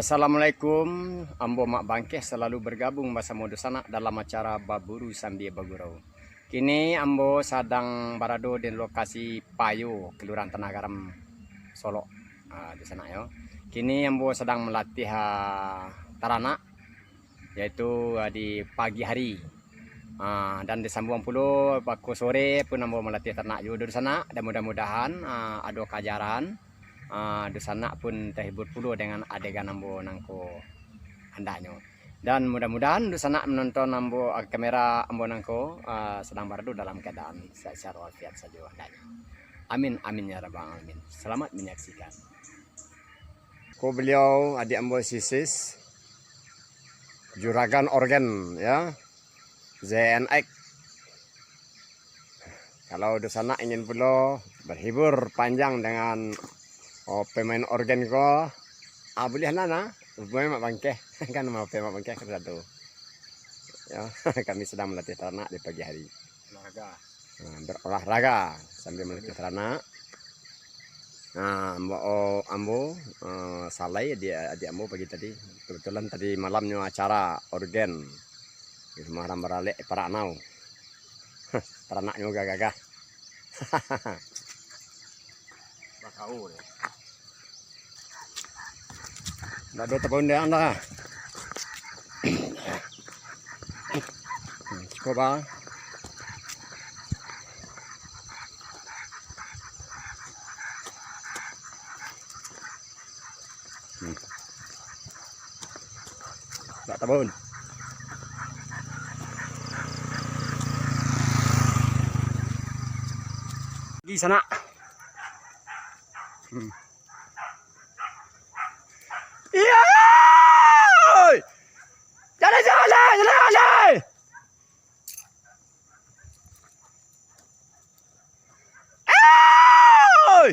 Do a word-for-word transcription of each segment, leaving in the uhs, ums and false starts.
Assalamualaikum, ambo Mak Bangkeh salalu bergabung basamo dunsanak dalam acara Baburu Sambia Bagurau. Kini ambo sadang barado di lokasi Payo, Kelurahan Tanah Garam, Solok. Ah, dunsanak yo. Kini ambo sadang malatih, ah, taranak, yaitu, ah, di pagi hari. Ah, dan disambuang pulo bako sore pun ambo malatih taranak juo dunsanak, dan mudah-mudahan, ah, ado kaajaran, ah, dunsanak pun tahibur pulo dengan adegan ambo nangko andaknyo. Dan mudah-mudahan dunsanak manonton ambo, ah, kamera ambo nangko, ah, sadang barado dalam kaadaan sehat-sehat walafiat sajo andaknyo. Amin, amin ya rabbal alamin. Selamat menyaksikan. Ko beliau adik ambo Sisis, juragan organ, ya, Z N X. Kalau dunsanak ingin pulo berhibur panjang dengan, oh, pemain organ ko, ah, buliah nan, ah, hubungi Mak Bangkeh. Kan Mak Bangkeh kan satu. Ya, kami sedang melatih taranak di pagi hari. Olahraga. Nah, berolahraga sambil melatih taranak. Nah, ambo, ambo, eh, Salai, adik, adik ambo pagi tadi. Kebetulan tadi malamnyo acara organ di rumah Ram Baralek Parak Nau. Taranaknyo gagah-gagah. Bakau deh. Ndak ado tabon dek anda. Hmm, cukup, ah. Hmm. Ndak tabon. Di sana. Hmm. Iyo! Jaleh, jaleh, jaleh, jaleh! Oi!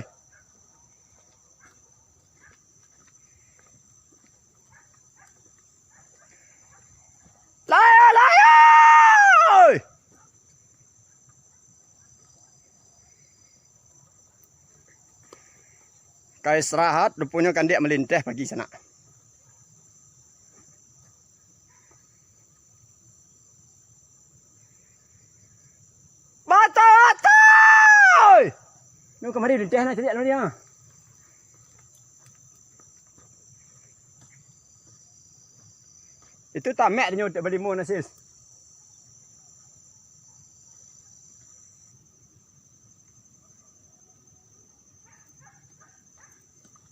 Layah, layah! Ka istirahat, ruponyo kandiak malinteh pagi sanak. Batai, batai! Nu kamari linteh nah, caliak nu dia. Itu tamek dinyo untuak balimo nah, sis.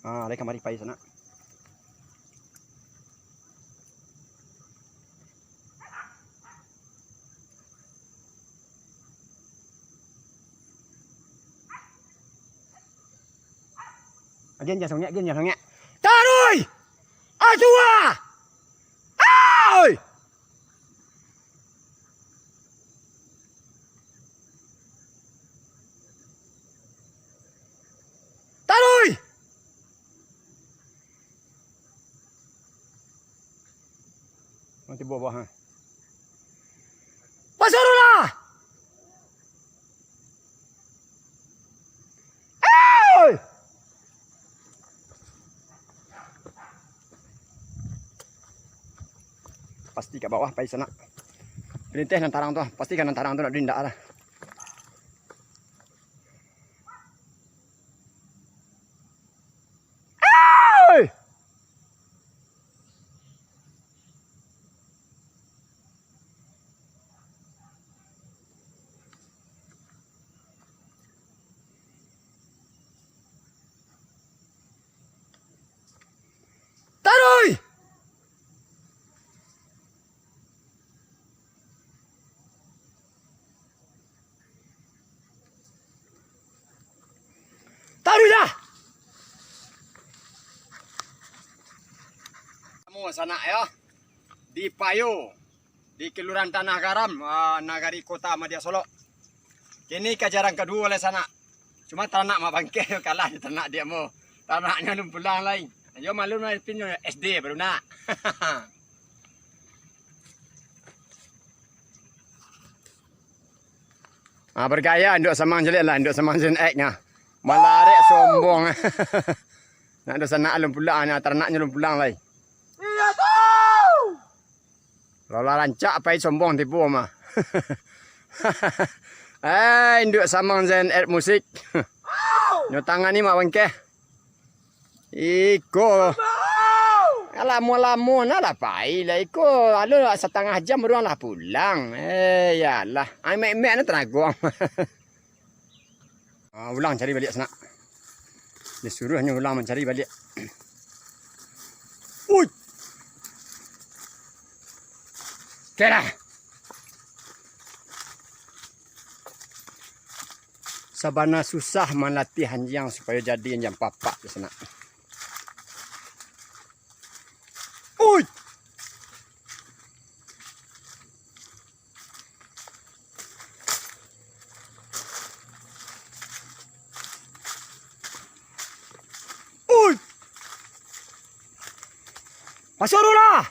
Ah, lai kamari pai sanak. Agian jan songek, agian jan songek. Taruih! Asua! Ai! Taruih! Nanti buah-buah, ha. Basuruhlah! Oi! Pasti ka bawah pai sanak. Palinteh nan tarang tu, pasti ka nan tarang tu nak dindak lah. Oi! Taruih! Taruihlah! Kamu sanak ya, di Payo, di Kelurahan Tanah Garam, ah, Nagari Kota Madya Solok. Kini ka jarang kaduo lai sanak. Cuma taranak Mak Bangkeh kalah jo taranak diak mo. Taranaknyo alun pulang lai. Yo malum lah, pinyo S D baru nak. Ah, bergaya induak samang jelek lah, induak samang jelek nah. Malarek sombong. Nak dosa nak alun pulang, nah, taranaknyo alun pulang lai. Kalau lah rancak, pai sombong tibo mah. Eh, induak samang Zen Ed Musik. Nyo tangan ni mak bangkeh. Iko. Lamo-lamo nah lah pai lah iko. Alo satangah jam baru lah pulang. Eh, yalah. Ai mek-mek nah tanagong. Ah, ulang cari baliak sanak. Disuruahnyo ulang mancari baliak. Ui! Oke lah. Sabana susah malatih anjiang supayo jadi anjiang papak tu sanak. Ui! Ui! Masuak dulu lah!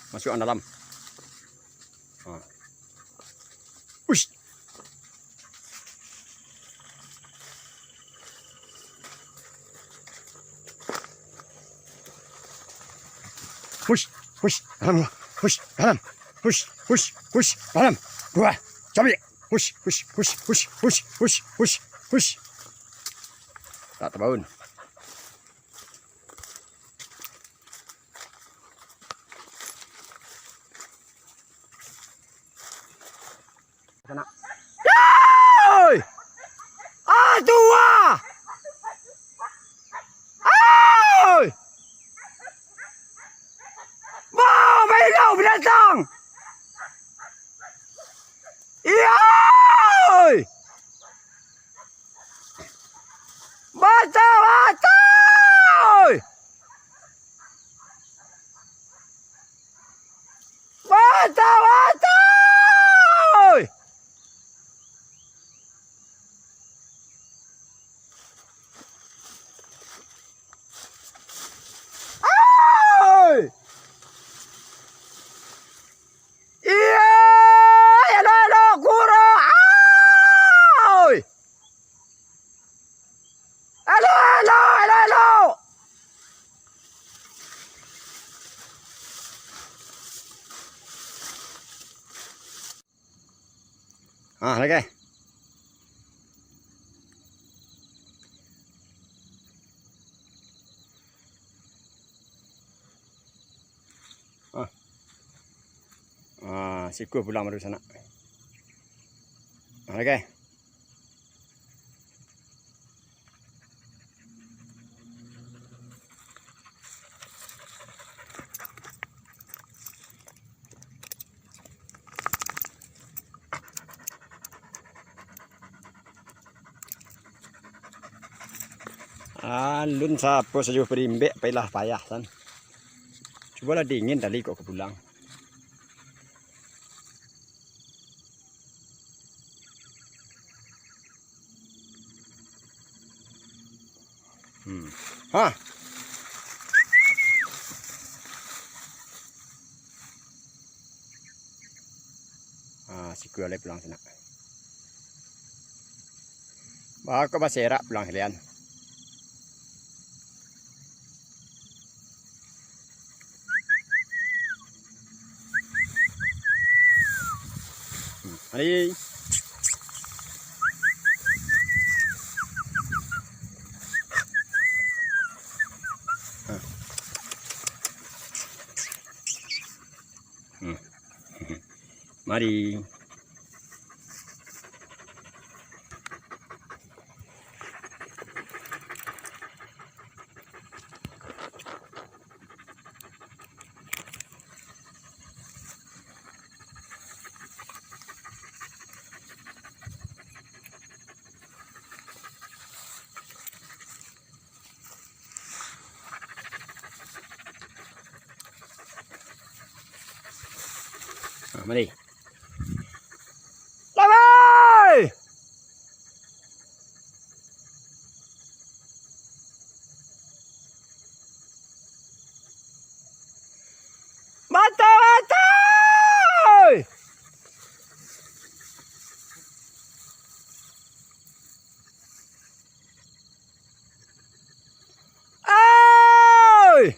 Masuak dalam. Ha. Uish. Hush, hush, dalam dulu. Hush, dalam. Hush, hush, hush, dalam. Dua, cabik. Hush, hush, hush. Tak tabaun. Oi! Ah, tuah! Oi! Bah, bailau binatang! Iya! Oi! Bata-bata! Oi! Bata-bata! Oi! Oi! Iya, elok-elok kuro. Oi! Elok, elok, elok, elok. Ah, lagi. Ah. Ah, sikua pulang baru sanak. Ah, lagi. Alun sapo sajo parimbek, pailah payah, san. Cubolah dingin tali kok ka pulang. Hmm. Ha. Ah, sikua lai pulang sanak. Bako baserak pulang kalian. Hmm, mari. Hmm. Mari. Ah, mari. Labai! Batua-batua! Oi!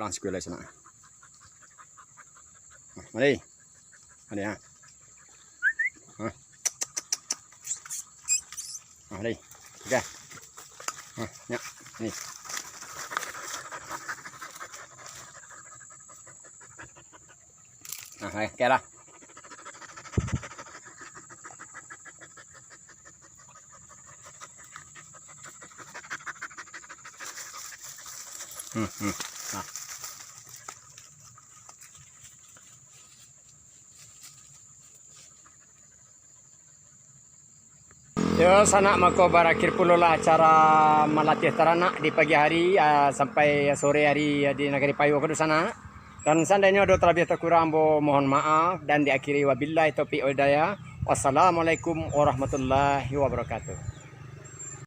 Pulang sikula sanak. Nah, mari. Mari, ha. Ha. Ha, mari. Oke. Ha, nyo. Ni. Nah, oke lah. Hmm, hmm. Nah. Yo, sanak, mako barakhir pulolah acara malatiah taranak di pagi hari, ah, sampai sore hari, ah, di nagari Payo ko, sanak. Dan seandainyo ado talabiah takurang, ambo mohon maaf, dan diakhiri wabillahi taufik wal hidayah. Wassalamualaikum warahmatullahi wabarakatuh.